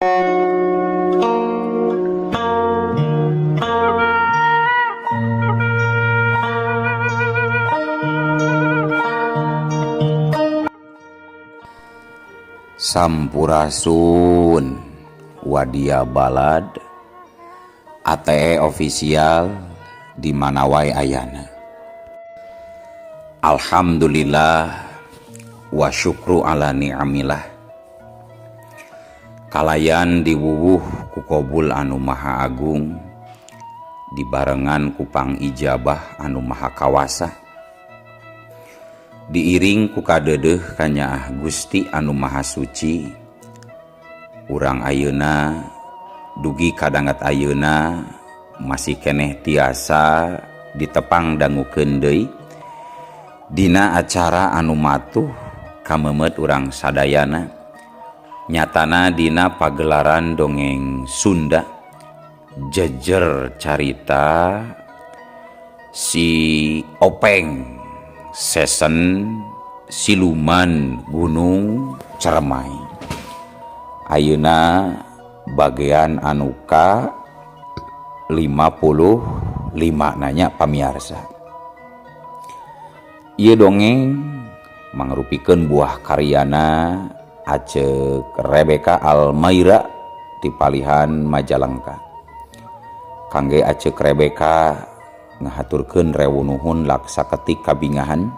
Sampurasun Wadia Balad ATE official di mana wae ayana. Alhamdulillah wa syukru ala ni'amillah. Kalayan diwuwuh ku kobul anu maha agung, dibarengan ku pangijabah anu maha kawasa, diiring ku kadeudeuh kanyaah Gusti anu maha suci. Urang ayeuna dugi kadangat ayeuna masih keneh tiasa ditepang dangukeun deui dina acara anu matuh kamemet urang sadayana, nyatana dina pagelaran dongeng Sunda jejer carita si Openg sesen siluman Gunung Ceremai. Ayeuna bagian anu ka 55 nanya pamiarsa. Ieu dongeng mangrupikeun buah karyana Aceuk Rebecca Almaira ti palihan Majalengka. Kangge Aceuk Rebecca ngahaturkeun rewu nuhun laksa ketik kabingahan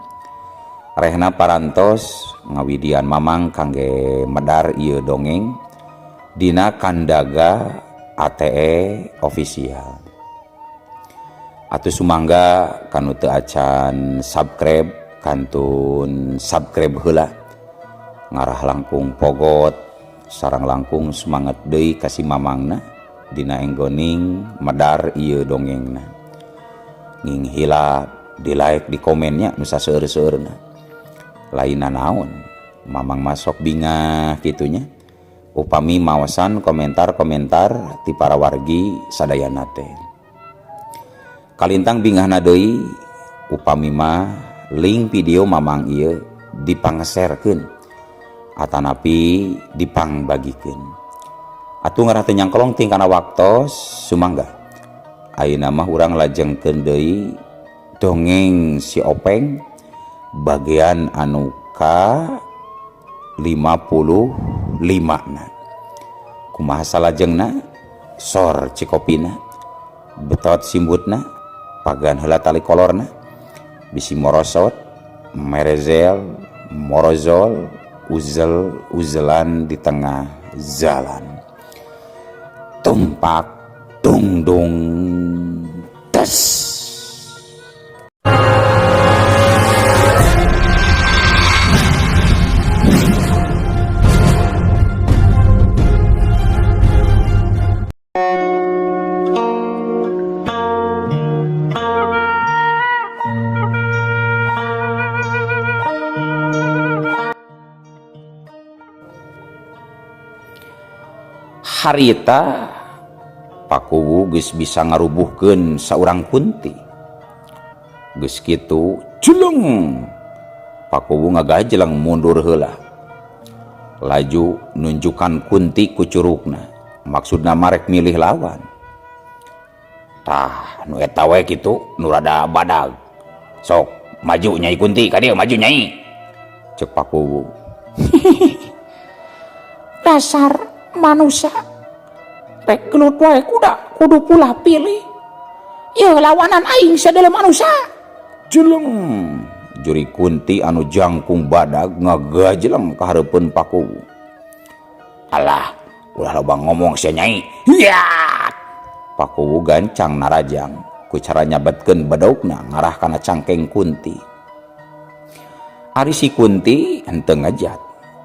rehna parantos ngawidian mamang kangge medar ieu dongeng dina kandaga ATE official. Atuh sumangga kanu teu acan subscribe kantun subscribe heula, ngarah langkung pogot sareng langkung semangat deui ka si mamangna dina enggoning medar ieu dongengna. Nging hilap di like di komennya nu saseueur-seueurna. Lainna naon mamang masok bingah kitunya upami maosan komentar-komentar ti para wargi sadayana teh. Kalintang bingahna deui upami mah link video mamang ieu dipangserkeun atanapi dipangbagikeun. Atuh ngarah teu nyangkolong ting kana waktos sumangga. Ayeuna mah urang lajengkeun deui dongeng si Openg bagian anu ka 55 na. Kumaha salajengna? Sor cikopina, betot simbutna, pagan heula tali kolorna, bisi morosot, merezel, morozol, uzel uzelan di tengah jalan. Tumpak dungdung tes. Harita Pakuwu geus bisa ngarubuhkeun saurang kunti. Geus kitu jeleng Pakuwu ngagajeleng mundur heula. Laju nunjukan kunti ku curugna, maksudna marek milih lawan. Tah nu eta we kitu nu rada badag. Sok maju Nyai Kunti ka dieu, maju Nyai. Ceuk Pakuwu. Dasar manusia rek gelut wae kuda kudu pulah pilih. Ye lawanan aing sadaya manusia. Jeleng juri kunti anu jangkung badag ngagajeleng ka hareupeun Pakuwu. Alah, ulah loba ngomong sia Nyai. Hiat! Pakuwu gancang narajang ku cara nyabetkeun bedogna ngarah kana cangkeng kunti. Ari si kunti henteu ngejat,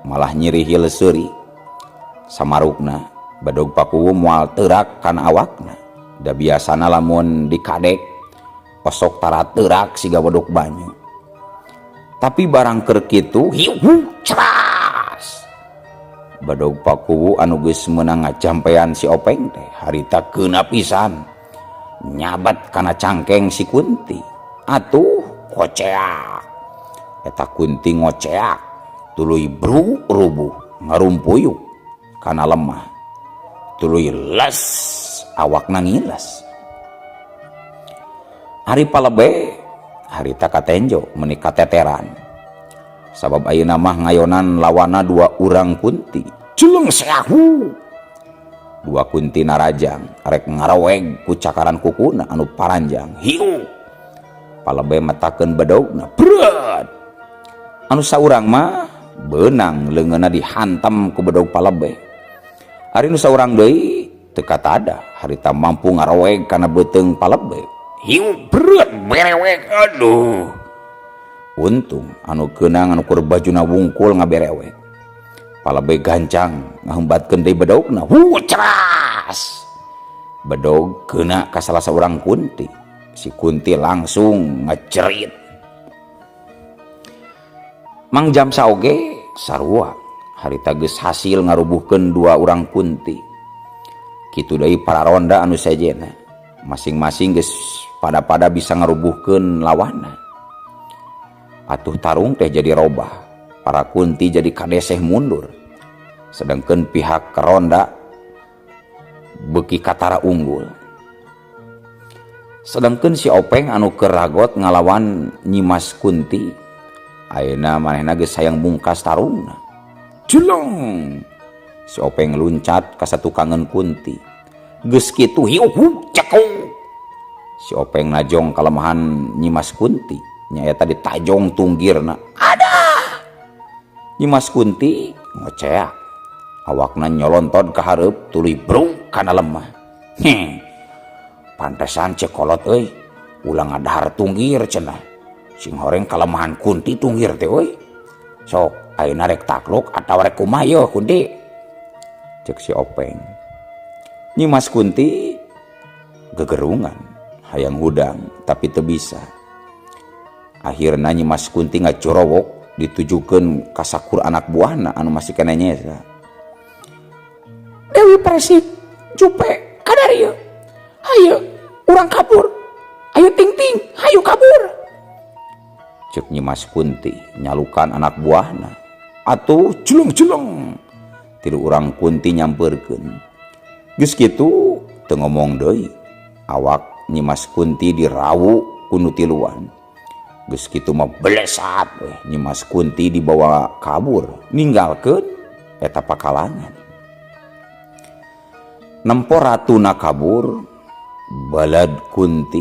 malah nyirihil seuri. Samarukna bedog Pakuwu moal teurak kana awakna. Da biasana lamun dikadek osok tara teurak siga bedog banyu. Tapi barang keur kitu hiu ceras. Bedog Pakuwu anu geus meunang ngajampean si Openg teh harita keuna pisan. Nyabat kana cangkeng si kunti. Atuh koceak. Eta kunti ngoceak tuluy bru rubuh ngarumpuyuk kana lemah. Tuluy les awakna ngiles. Ari Palebe harita katenjo meuni kateteran. Sabab ayeuna mah ngayonan lawana dua urang kunti. Culeng seahu. Dua kunti narajang rek ngaraweg ku cakaran kukuna anu paranjang. Hiu. Palebe metakeun bedogna. Berat. Anu saurang mah beunang leungeunna dihantam ku bedog Palebe. Ari nu saurang deui teu katada harita mampu ngaraweg kana beuteung Palebe. Hiu berat berewek aduh. Untung anu keunang anu kur bajuna wungkul ngaberewek. Palebe gancang ngahembatkeun deui bedogna. Hu ceras. Bedog keuna ka salah saurang kunti. Si kunti langsung ngecerit. Mang Jamsa oge sarua harita geus hasil ngarubuhkeun dua urang kunti. Kitu deui para ronda anu sejenna. Masing-masing geus pada-pada bisa ngarubuhkeun lawanna. Atuh tarung teh jadi robah. Para kunti jadi kadeseh mundur. Sedangkan pihak ronda beuki katara unggul. Sedangkan si Openg anu keur ragot ngalawan Nyimas Kunti, ayeuna manehna geus hayang mungkas tarungna. Jeleng. Si Openg luncat ka satukangeun kunti. Geus kitu hiu cekung. Si Openg najong kalemahan Nyimas Kunti, nyaeta ditajong tunggirna. Ada. Nyimas Kunti ngoceak. Awakna nyolontod ka hareup tuluy brung kana lemah. Heh. Pantesan cek kolot euy, ulah ngadahar tunggir cenah. Sing horeng kalemahan kunti tunggir teh euy. Sok ayeuna rek takluk atawa rek kumaha yeuh kunti? Cek si Openg. Nyimas Kunti gegerungan, hayang hudang tapi teu bisa. Akhirna Nyimas Kunti ngajorowok ditujukeun ka sakur anak buahna anu masih keneh nyesa. Dewi Persik, Jupe, kadarieu. Hayu, urang kabur. Ayo ting-ting, hayu kabur. Cek Nyimas Kunti nyalukan anak buahna. Atuh jeleng-jeleng. Tilu urang kunti nyamperkeun. Geus kitu teu ngomong deui. Awak Nyimas Kunti dirawu ku nu tiluan. Geus kitu mah belesat weh Nyimas Kunti dibawa kabur, ninggalkeun eta pakalangan. Nempo ratuna kabur, balad kunti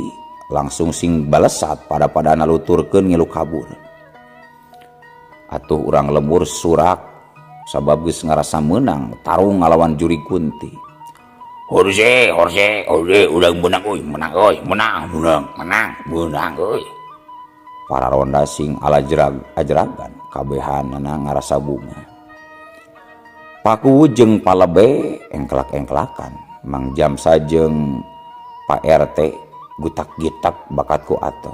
langsung sing balesat pada-pada naluturkeun ngilu kabur. Atuh urang lembur surak sabab geus ngarasa meunang tarung ngalawan juri kunti. Horse, horse, horse, urang menang euy, menang euy, menang, menang, menang, menang euy. Para ronda sing alajrag ajragan kabehanana ngarasa bunga. Paku jeung Palebe engklak-engklakan, Mang Jamsa jeung Pak RT gutak-gitak bakat ku ato.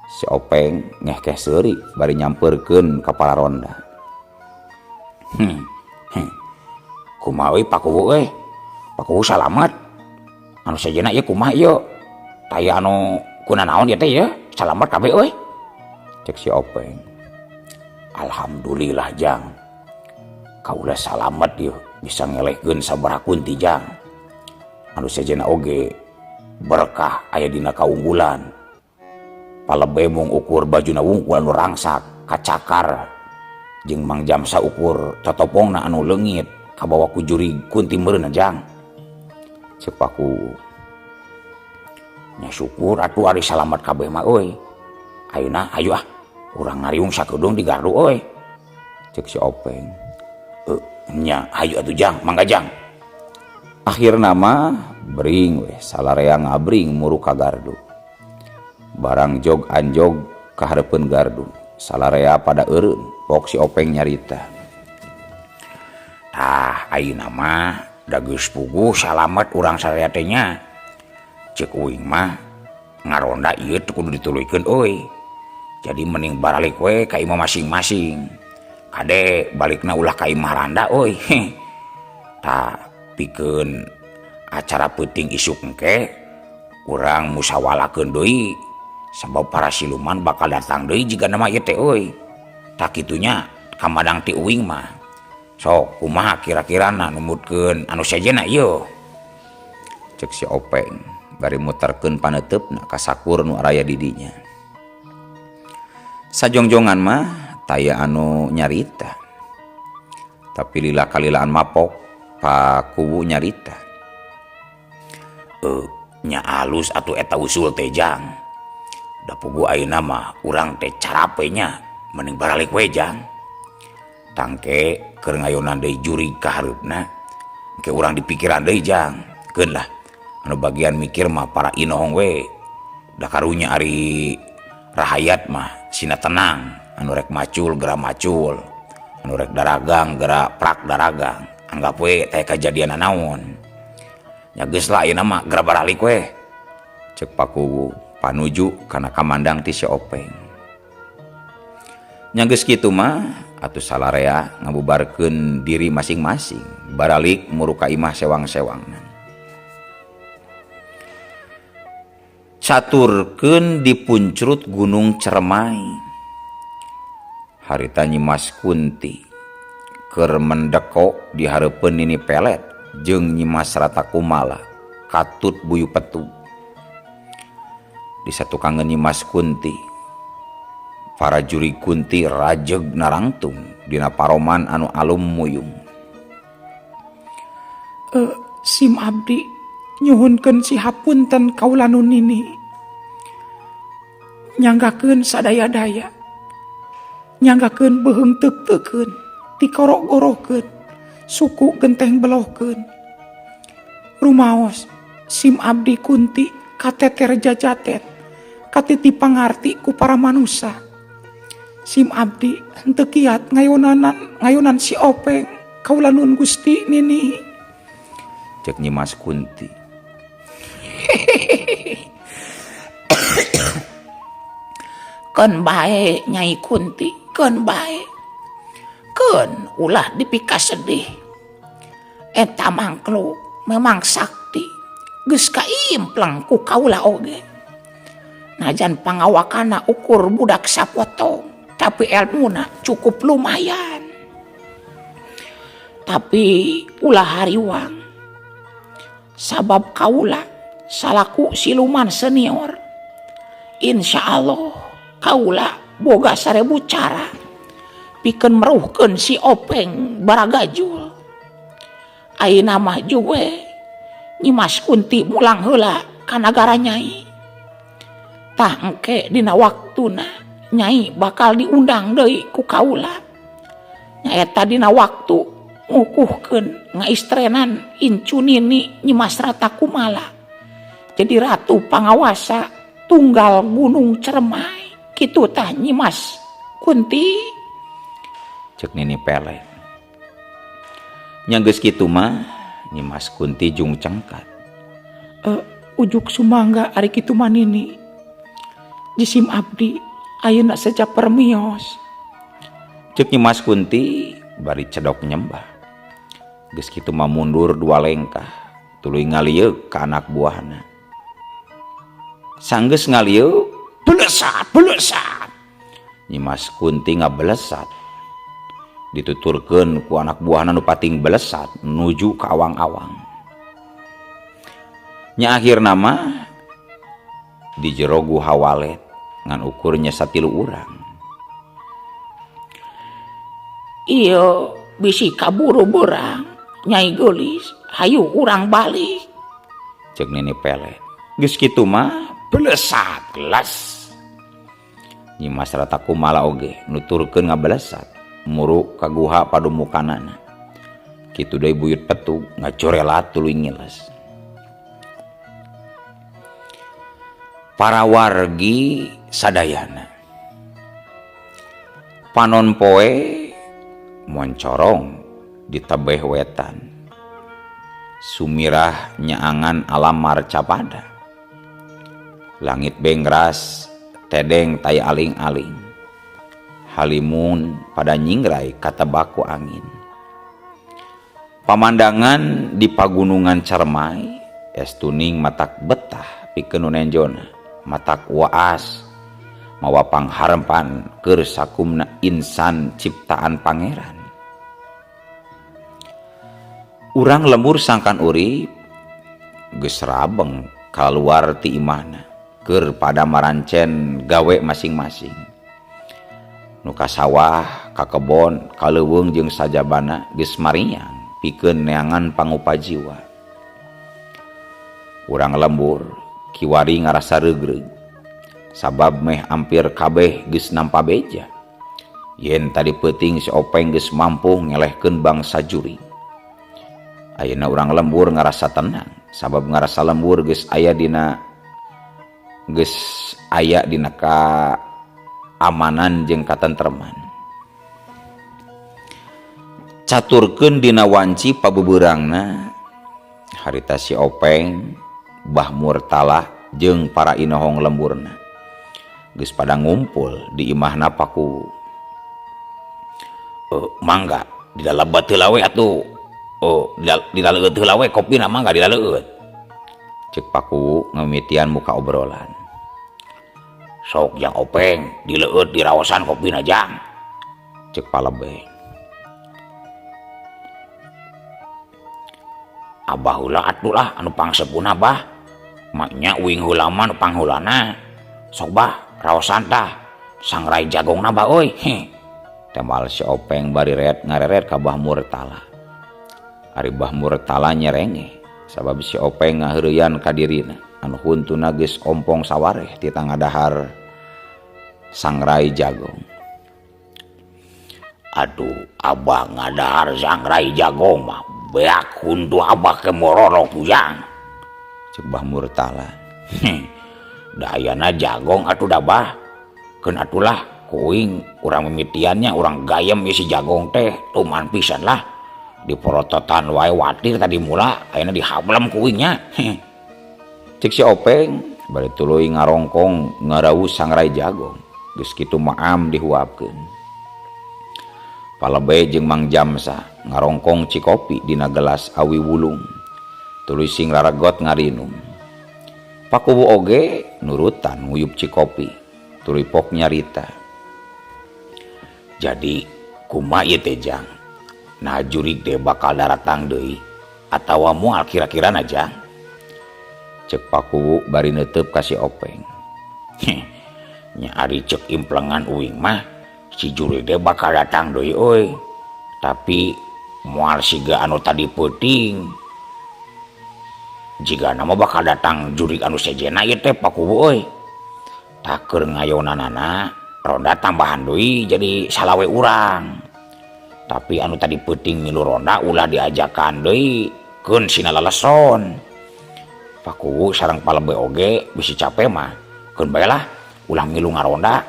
Si Openg ngehkeh seuri bari nyamperkeun ka para ronda. Kumaha euy Paku euy? Paku salamet. Anu sejenna ieu kumaha ieu? Taya anu kunanaon ieu teh ieu? Salamet kabeh euy. Cek si Openg. Alhamdulillah jang. Kaula salamet ieu bisa ngelehkeun sabaraha kunti jang. Anu sejenna oge berkah aya dina kaunggulan. Palebe mung ukur bajuna wungkul anu rangsak kacakar jeung Mang Jamsa ukur totopongna anu leungit kabawa ku jurig kunti meureunna jang. Cek Paku. Nya syukur atuh ari salamet kabeh mah euy. Ayeuna hayu ah urang ngariung sakedeung di gardu euy. Cek si Openg. Nya hayu atuh jang, mangga jang. Akhirna mah bring weh salarea ngabring muru ka gardu. Barang jog anjog ka hareupeun gardu. Salarea pada eureun, pok si Openg nyarita. Tah ayeuna mah da geus puguh salamet urang sararea teh nya. Ceuk uing mah ngaronda ieu teu kudu dituluykeun euy. Jadi mending baralik we ka imah masing-masing. Kade balikna ulah ka imah randa euy. Tah pikeun acara peuting isuk engke urang musawalakeun deui sabab para siluman bakal datang deui jigana mah ieu teh euy. Tah kitunya kamadang ti uing mah Sok kumaha kira-kirana numutkeun anu sejenna ieu? Cek si Openg bari muterkeun paneuteup ka sakur nu araya di dinya. Sajongjongan mah taya anu nyarita. Tapi lila kalilaan mapok Pak Kuwu nyarita. Nya alus atuh eta usul teh jang. Da puguh ayeuna mah urang teh carape nya mending baralik we jang. Tangke keur ngayonan deui jurig ka hareupna engke urang dipikiran deui jang. Keun lah anu bagian mikir mah para inohong we. Da karunya ari rahayat mah sina tenang, anu rek macul geura macul, anu rek daragang geura prak daragang. Anggap we teh kajadian naon. Nya geus lah ayeuna mah geura baralik we. Cek Pak Kuwu panuju kana kamandang ti si Openg. Nya geus kitu mah atuh salarea ngabubarkeun diri masing-masing, baralik muru ka imah sewang-sewangna. Caturkeun dipuncrut Gunung Ceremai. Harita Nyimas Kunti keur mendeko di hareupeun Nini Pelet jeung Nyimas Rata Kumala katut buyu petu. Di satukangeun Nyimas Kunti, para juri Kunti rajeg narangtung dina paroman anu alum muyung. Sim abdi nyuhunkeun sihapunten kaula nu nini. Nyanggakeun sadaya-daya. Nyanggakeun beuheung teuk-teukeun, tikorok-gorokeun, suku genteng belohkeun. Rumaos sim abdi Kunti kateter jajatet, katiti pangarti ku para manusa. Sim abdi henteu kiat ngayonan si Openg kaula nun Gusti nini. Cek Nyimas Kunti. Keun bae Nyai Kunti, keun bae. Keun ulah dipikasedih. Eta mangklu memang sakti, geus kaimpleng ku kaula oge. Najan pangawakana ukur budak sapotong, tapi elmuna cukup lumayan. Tapi ulah hariwang. Sabab kaula salaku siluman senior, insya Allah kaula boga 1000 cara pikeun meruhkeun si Openg baragajul. Ayeuna mah juwe Nyimas Kunti mulang heula ka nagara Nyai. Tah engke dina waktuna Nyai bakal diundang deui ku kaula. Nyaeta dina waktu ngukuhkeun ngaistrenan incu nini Nyimas Rata Kumala jadi ratu pangawasa tunggal Gunung Ceremai. Kitu tah Nyimas Kunti. Cek Nini Pelet. Nya geus kitu mah Nyimas Kunti jung cengkat. Ujuk sumangga ari kitu mah nini. Jisim abdi ayeuna seja permios. Cek Nyimas Kunti bari cedok nyembah. Geus kitu mah mundur 2 lengkah tuluy ngalieuk ka anak buahna. Sanggeus ngalieuk belesat belesat. Nyimas Kunti ngabelesat. Dituturkeun ku anak buahna nu pating belesat nuju ka awang-awang. Nya akhirna mah di jero guha walet ngan ukurnya 3 urang. Ieu bisi kaburu beurang Nyai Geulis, hayu urang balik. Cek Nini Pelet. Geus kitu mah belesat gelas. Nyimas Rata Kumala oge nuturkeun ngabelesat muru ka guha padumukanana. Kitu deui buyut petug ngacorelat tuluy ngiles. Para wargi sadayana panon poe moncorong di tebeh wetan. Sumirah nyaangan alam marcapada. Langit bengras tedeng tai aling-aling. Halimun pada nyingrai katebaku angin. Pamandangan di pagunungan Ceremai es tuning matak betah pikeun nu nenjona, matak waas mawa pangharempan keur sakumna insan ciptaan pangeran. Urang lembur sangkan urip geus rabeng kaluar ti imahna keur pada marancen gawe masing-masing. Nu ka sawah, ka kebon, ka leuweung jeung sajabana geus mariang pikeun neangan pangupajiwa. Urang lembur kiwari ngarasa reugreug sabab meh ampir kabeh geus nampa beja. Yen tadi peuting si Openg geus mampu ngelehkeun bangsa jurig. Ayeuna urang lembur ngarasa tenang sabab ngarasa lembur geus aya dina kaamanan jeung katentreman. Caturkeun dina wanci pabebeurangna harita si Openg, Bah Murtala jeung para inohong lemburna geus pada ngumpul di imahna Paku. Mangga di dalam batu lawe atuh. Oh, di laleueut heula we kopina mangga di laleueut. Cek Paku ngamitian muka obrolan. Sok jang Openg dileueut di raosan kopina jang. Cek Palebe. Abah heula atuh lah anu pangsepuna bah. Maknya uing heula mah nu pangheulana. Sok bah raosan tah sangrai jagongna bah euy. Tembal si Openg bari ret ngareret ka Bah Murtala. Ari Bah Murtala nyerenge sabab si Openg ngaheureuyan ka dirina anu huntuna geus ompong sawareh ti tangadahar sangrai jagong. Aduh, abah ngadahar sangrai jagong mah beak huntu abah ke mororok ujang. Cek Bah Murtala. Dayana jagong atuh da bah. Keun atulah kuing urang mimitiannya urang gayem isi jagong teh tuman pisan lah. Diporototan wae watir tadi mula ayeuna dihablem kuingnya. Cek si Openg bari tuluy ngarongkong ngarawu sangrai jagong. Geus kitu maam dihuapkeun. Palebe jeung Mang Jamsa ngarongkong cikopi dina gelas awi wulung. Tuluy sing raragot ngarinum. Pakuwu oge nurutan nguyup cikopi. Tuluy pok nyarita. Jadi kumaha ieu teh jang? Nah jurig teh bakal daratang deui atawa moal kira-kira na jang? Cek Pakuwu bari neuteub ka si Openg. Nya ari cek implengan uing mah si jurig teh bakal datang deui euy. Tapi moal siga anu tadi peuting. Jigana mah bakal datang jurig anu sejenna ieu teh Pakuwu euy. Tah keur ngayonanana ronda tambahan deui jadi salawe urang. Tapi anu tadi peuting milu ronda ulah diajakan deui keun sina laleson. Pakuwu sareng Palebe oge bisi cape mah keun bae lah ulah milu ngaronda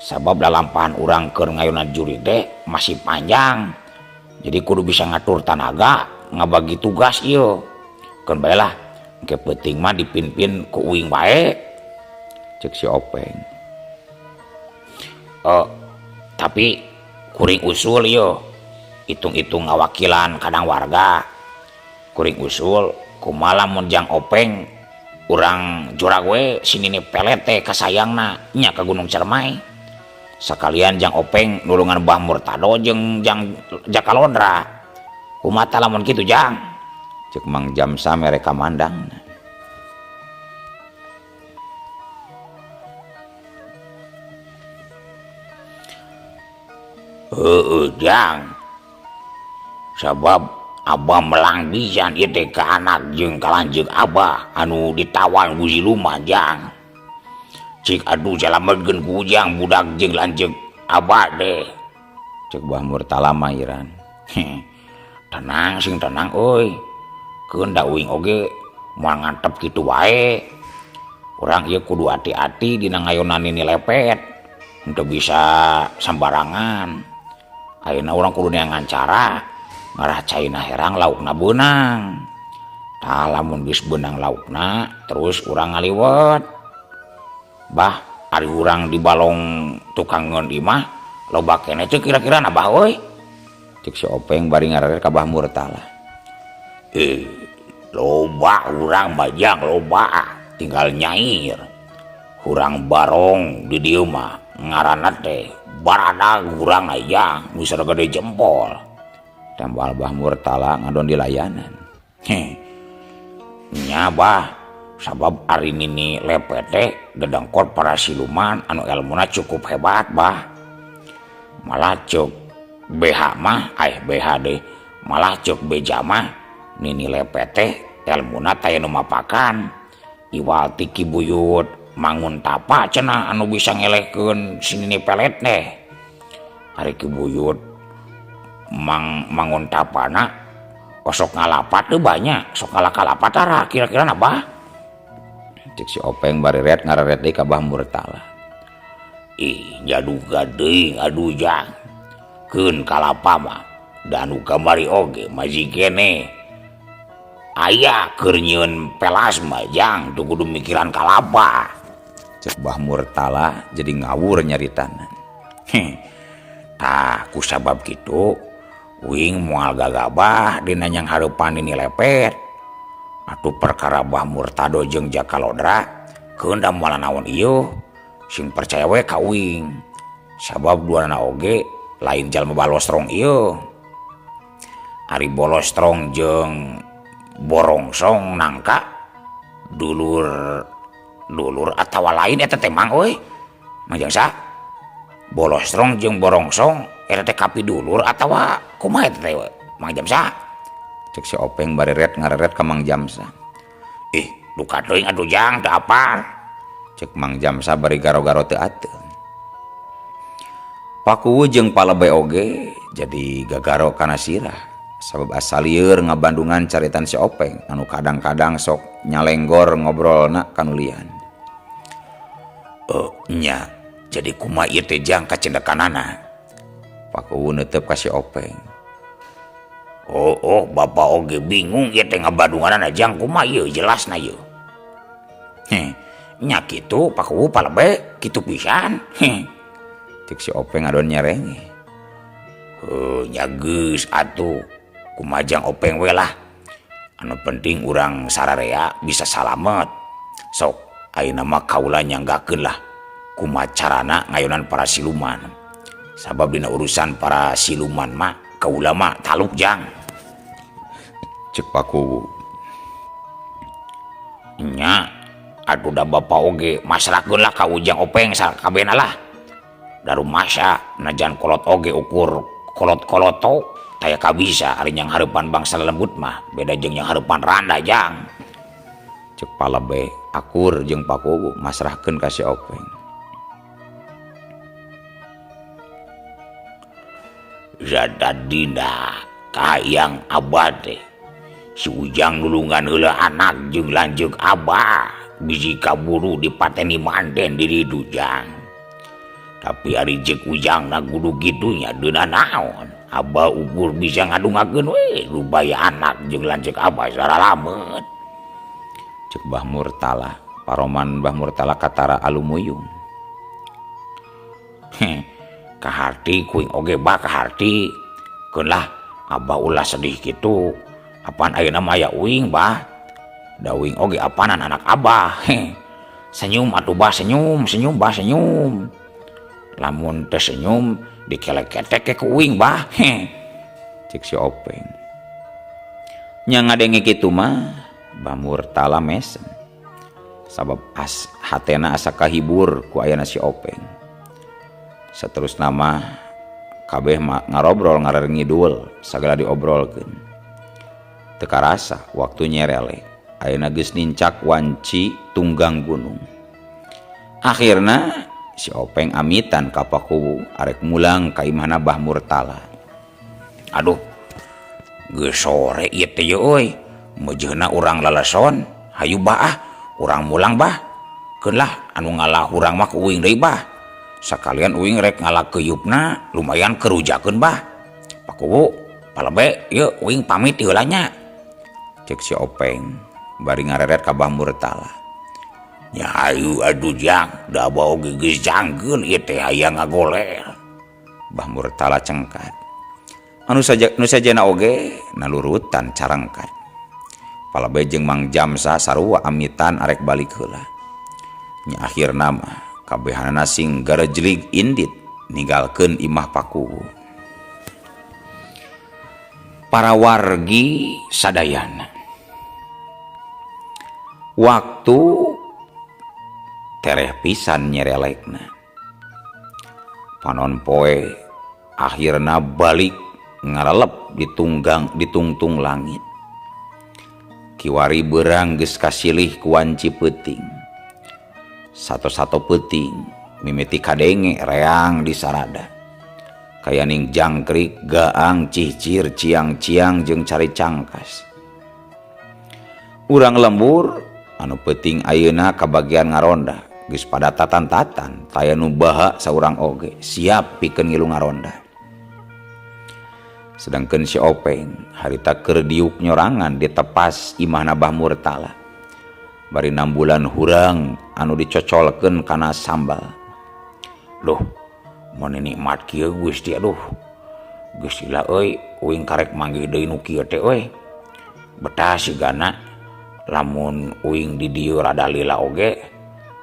sabab lalampahan urang keur ngayonan jurig teh masih panjang. Jadi kudu bisa ngatur tanaga ngabagi tugas ieu. Keun bae lah engke peuting mah dipimpin ku uing bae. Cek si Openg. Tapi kuring usul ieu hitung-hitung ngawakilan kadang warga. Kuring usul kumaha lamun jang Openg urang jurag we si Nini Pelet teh kasayangna nya ka Gunung Cermai. Sakalian jang Openg nulungan Bah Murtado jeung jang Jakalodra. Kumaha lamun kitu jang? Cek Mang Jamsa mere kamandangna. Heueuh jang. Sabab abah melang pisan ieu teh ka anak jeung ka lanceuk abah anu ditawan ku siluman jang. Cik aduh salametkeun ku ujang budak jeung lanceuk abah teh. Cek Bah Murtala mairan. Tenang sing tenang euy. Keun da uing oge moal ngantep kitu wae. Urang ieu kudu ati-ati dina ngayonan nini lepet. Henteu bisa sambarangan. Ayeuna urang kudu neangan cara ngarah caina herang laukna beunang. Tah lamun geus beunang laukna terus urang ngaliwet. Bah ari urang di balong tukangeun imah loba keneh teh kira-kira na bah euy. Cek si Openg bari ngareret ka Bah Murtala. Loba urang mah jang loba tinggal nyair. Urang barong di dieu mah ngaranna teh baradag urang aya nu sagede jempol. Tambal Bah Murtala ngadon di layanan. Heh. Nya bah, sabab ari Nini Lepet teh dedengkot para siluman anu elmuna cukup hebat bah. Malah ceuk BH mah, BH deh, malah ceuk beja mah Nini Lepet teh elmuna taya nu mapakan. Iwal ti Ki Buyut Mangun Tapa cenah anu bisa ngelehkeun si Nini Pelet teh. Ari Ki Buyut Mangun Tapana osok ngalapat teu banyak, sok ngalakalapat tara kira-kira na bah. Cek si Openg bareret ngareret deui ka Bah Murtala. Ih, nyaduga deui aduh jang. Keun kalapa mah da anu kamari oge masih keneh. Aya keur nyieun pelasma jang teu kudu mikiran kalapa. Cek Bah Murtala jadi ngawur nyaritana. Heh. Tah ku sabab kitu uing moal gagabah dina nyang hareupan Nini Lepet. Atuh perkara Bah Murtado jeung Jaka Lodra keun da moal naon ieu sing percaya we ka uing. Sabab duanana oge lain jalma balostrong ieu. Ari bolostrong jeung borongsong nangka dulur dulur atawa lain eta teh mang euy. Mang Jangsa bolostrong jeung borongsong eta teh kapidulur atawa kumaha eta teh Mang Jamsa? Cek si Openg bareret ngareret ka Mang Jamsa. Ih, duka teuing atuh jang teu apal. Cek Mang Jamsa bari garo-garo teu ateung. Pakuwu jeung Palebe oge jadi gagaro kana sirah. Sabab asa lieur ngabandungan caritan si Openg anu kadang-kadang sok nyalenggor ngobrolna ka nu lian. Nya, jadi kumaha ieu teh jang kacendekanana? Pakuwu neuteup ka si Openg. Oh, bapak oge bingung ieu teh ngabandunganana jang kumaha ieu jelasna ieu. Heh, nya kitu Pakuwu Palebe kitu pisan. Heh. Cek si Openg ngadon nyerenge. Heuh, nya geus atuh. Kumajang Openg we lah. Anu penting urang sararea bisa salamet. Sok ayeuna mah kaula nyanggakeun lah kumaha carana ngayonan para siluman. Sabab dina urusan para siluman mah kaula mah taluk jang. Cek Pakuwu. Nya atuh da bapa oge masrahkeun lah ka Ujang Openg sakabehna lah. Darumasa najan kolot oge ukur kolot-koloto taya kabisa ari nyang hareupan bangsa lelembut mah beda jeung nyang hareupan randa jang. Cek Palebe akur jeung Pakuwu masrahkeun ka si Openg. Zadadina kahayang abah teh si Ujang nulungan heula anak jeung lanceuk abah bisi kaburu dipateni manten di ditu jang. Tapi ari jeung Ujangna kudu kitu nya deuna naon. Abah ukur bisa ngadungakeun we rubaya anak jeung lanceuk abah saralamet. Cek Bah Murtala, paroman Bah Murtala katara alumuyung. Heh, kaharti kuing oge bah kaharti. Keun lah abah ulah sedih kitu. Apaan ayeuna mah aya uing bah. Da uing oge apanan anak abah. Heh. Senyum atuh bah senyum, senyum bah senyum. Lamun teh senyum dikelek-ketek ke uing bah. Heh. Cek si Openg. Nya ngadenge kitu mah Bah Murtala mesem. Sabab hatena asa kahibur ku ayana si Openg. Saterusna mah kabeh ngarobrol ngareur ngidul sagala diobrolkeun. Teu karasa waktu nyerelek. Ayeuna geus nincak wanci tunggang gunung. Akhirna si Openg amitan ka Pakuwu arek mulang ka imahna Bah Murtala. Aduh, geus sore ieu teh euy. Meujeuhna urang laleson, hayu bah ah, urang mulang bah. Keun lah anu ngalah urang mah ku uing deui bah. Sakalian uing rek ngalah keuyupna lumayan kerujakeun bah. Pakuwu, Palebe, ieu uing pamit heula nya. Cek si Openg bari ngareret ka Bah Murtala. Nya hayu aduh jang, da abah oge geus jangkeun ieu teh hayang ngagoler. Bah Murtala cengkat. Anu saja nu sajena oge nalurutan carangkat. Palebe jeung Mang Jamsa sarua amitan arek balik heula. Nya akhirna mah kabehanana sing garejlig indit ninggalkeun imah Pakuwu. Para wargi sadayana, waktu tereh pisan nyerelekna. Panon poe akhirna balik ngarelep ditunggang ditungtung langit. Kiwari beurang geus kasilih ku wanci peuting. Sato-sato peuting mimiti kadenge reang di sarada. Kayaning jangkrik, gaang, cihcir, ciang-ciang jeung cari cangkas. Urang lembur anu peuting ayeuna kabagian ngaronda geus pada tatan-tatan taya nu baha saurang oge siap pikeun ngilu ngaronda. Sedangkeun si Openg harita keur diuk nyorangan di tepas imahna Bah Murtala. Bari nambulan hurang anu dicocolkeun kana sambal. Duh, mun nikmat kieu Gusti aduh. Geus lila euy uing karek manggih deui nu kieu teh euy. Betah sigana lamun uing di dieu rada lila oge.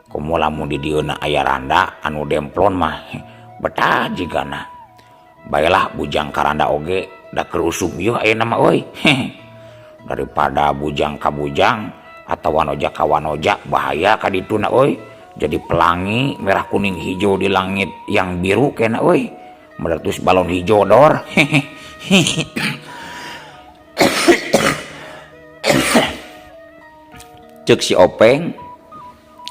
Komo lamun di dieu na aya randa anu demplon mah betah jigana. Baelah bujang ka randa oge da keur usum ieu ayeuna mah euy. Daripada bujang ka bujang atau wanoja ka wanoja bahaya ka dituna euy. Jadi pelangi merah kuning hijau di langit yang biru kena euy. Meletus balon hijau dor. Ceuk si Openg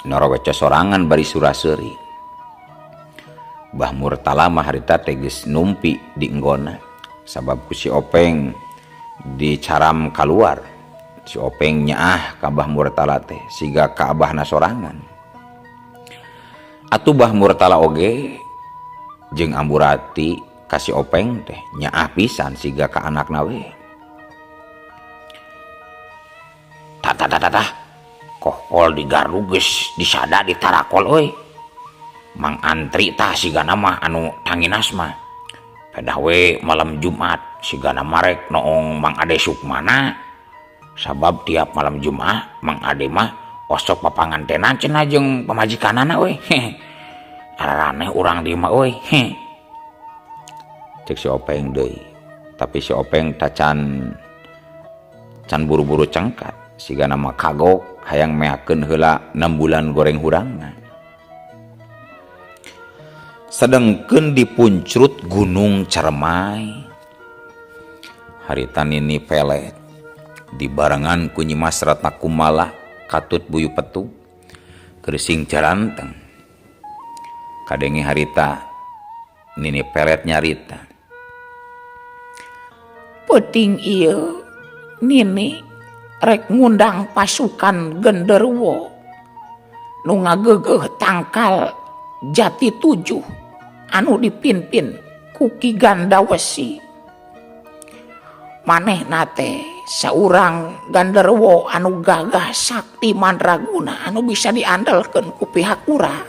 noroweca sorangan bari suraseuri. Bah Murtala mah harita teh geus numpi di enggona sabab ku si Openg dicaram kaluar. Si Openg nyaah ka Bah Murtala teh siga ka abahna sorangan. Atuh Bah Murtala oge jeung Amburati ka si Openg teh nyaah pisan siga ka anakna we. Tah tah tah tah kohkol di gardu geus disada di tarakol euy. Mang antri tah sigana mah anu tanginas mah. Pedah we malam Jumat sigana marek noong Mang Ade Sukmana. Sabab tiap malam Jumat Mang Ade mah osok papangantenan cenah jeung pamajikanana euy. Araraneh urang di mah euy. Cek si Openg deui. Tapi si Openg tacan can buru-buru cengkat. Sigana mah kagok hayang meakeun heula 6 bulan goreng hurangna. Sedengkeun dipuncrut Gunung Ceremai. Harita Nini Pelet dibarengan ku Nyi Mas Ratna Kumala katut Buyu Petuk kerising caranteng. Kadenge harita Nini Pelet nyarita. Peuting ieu Nini rek ngundang pasukan genderuwo nu ngageugeuh tangkal jati 7 anu dipimpin ku Ki Gandawesi. Manehna teh saurang genderuwo anu gagah sakti mandraguna anu bisa diandelkeun ku pihak urang.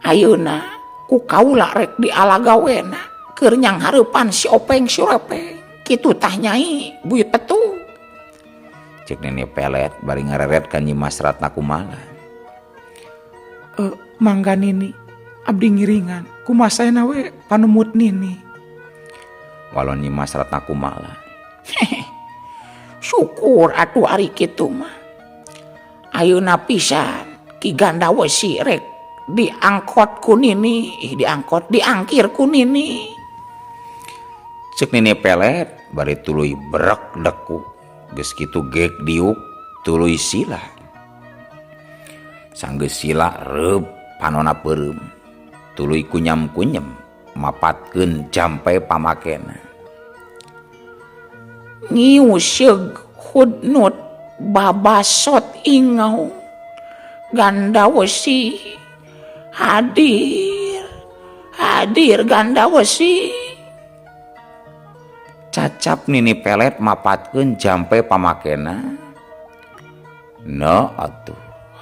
Ayeuna ku kaula rek dialagawena keur nyanghareupan si Openg si Repeng. Kitu tah Nyai Buyut Petung. Cek Nini Pelet bari ngareret ka Nyi Mas Ratna Kumala. Mangga Nini, abdi ngiringan kumaha saena we panumut Nini. Walon Nyi Mas Ratna Kumala. Syukur atuh ari kitu mah. Ayeuna pisan Ki Gandawesi rek diangkot ku Nini, ih diangkot diangkir ku Nini. Cek Nini Pelet bari tuluy brek deku. Geus kitu gek diuk tuluy sila. Sanggeus sila reup panona peureum. Tuluy kunyam-kunyem mapatkeun jampe pamakena. Ngiuseug hudnut babasot ingau Gandawesi hadir hadir Gandawesi. Cacap Nini Pelet mapatkeun jampe pamakena. Na atuh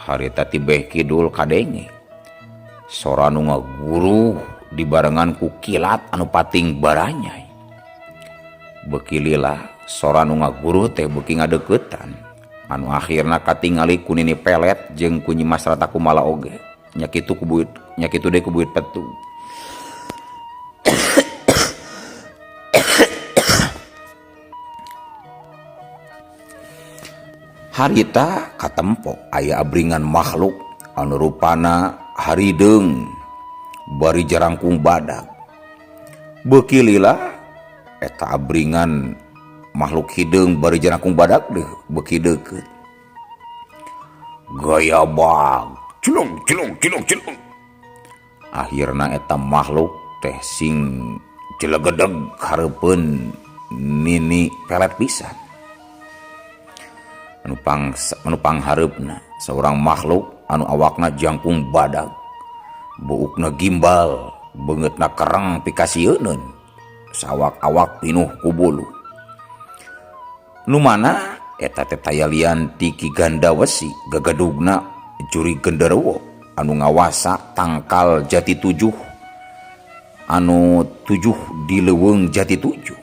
harita tibeh kidul kadenge. Sora nu ngaguruh dibarengan ku kilat anu pating baranyai. Beuki lila sora nu ngaguruh teh beuki ngadeuketan. Anu akhirna katingali ku Nini Pelet jeung ku Nyi Mas Ratna Kumala oge. Nya kitu ku buyut, nya kitu deui ku Buyut Petung. Harita katempo aya abringan makhluk anu rupana harideung bari jarangkung badag. Beuki lila eta abringan makhluk hideung bari jarangkung badag deh beuki deukeut. Gaya bag cilung cilung cilung cilung. Akhirna eta makhluk teh sing jelegedeg hareupeun nini pelet pisan. Anu panghareupna seorang makhluk anu awakna jangkung badag, buukna gimbal, beungeutna kereng pikasieuneun, sawak-awak pinuh ku bulu. Nu mana eta teh tayalian ti Ki Gandawesi gagadugna juri genderuwo anu ngawasa tangkal jati tujuh anu tujuh di leuweung jati tujuh.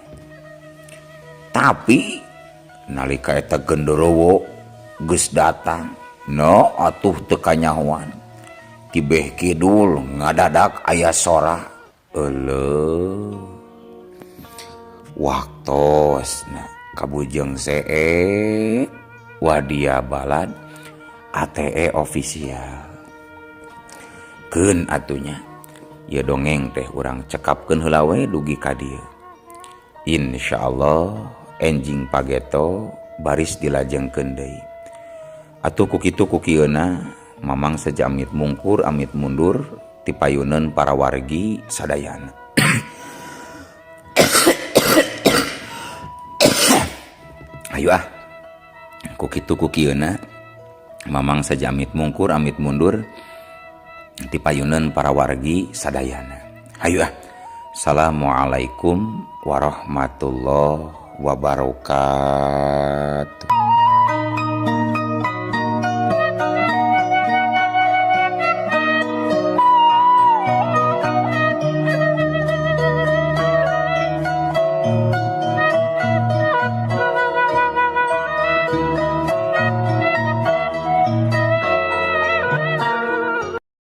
Tapi nalika eta genderuwo geus datang, no atuh teu kanyahoan. Tibeh kidul ngadadak aya sora euleuh. Waktosna kabujeng seek wadia balad ATE official. Keun atunya ieu dongeng teh urang cekapkeun heula we dugi ka dieu. Insyaallah enjing pageto baris dilajengkeun deui. Atuh ku kitu ku kieuna Mamang seja amit mungkur amit mundur tipayuneun para wargi sadayana. Ayo ah ku kitu ku kieuna Mamang saja amit mungkur amit mundur tipayuneun para wargi sadayana. Ayo ah. Assalamualaikum warahmatullahi wabarakatuh.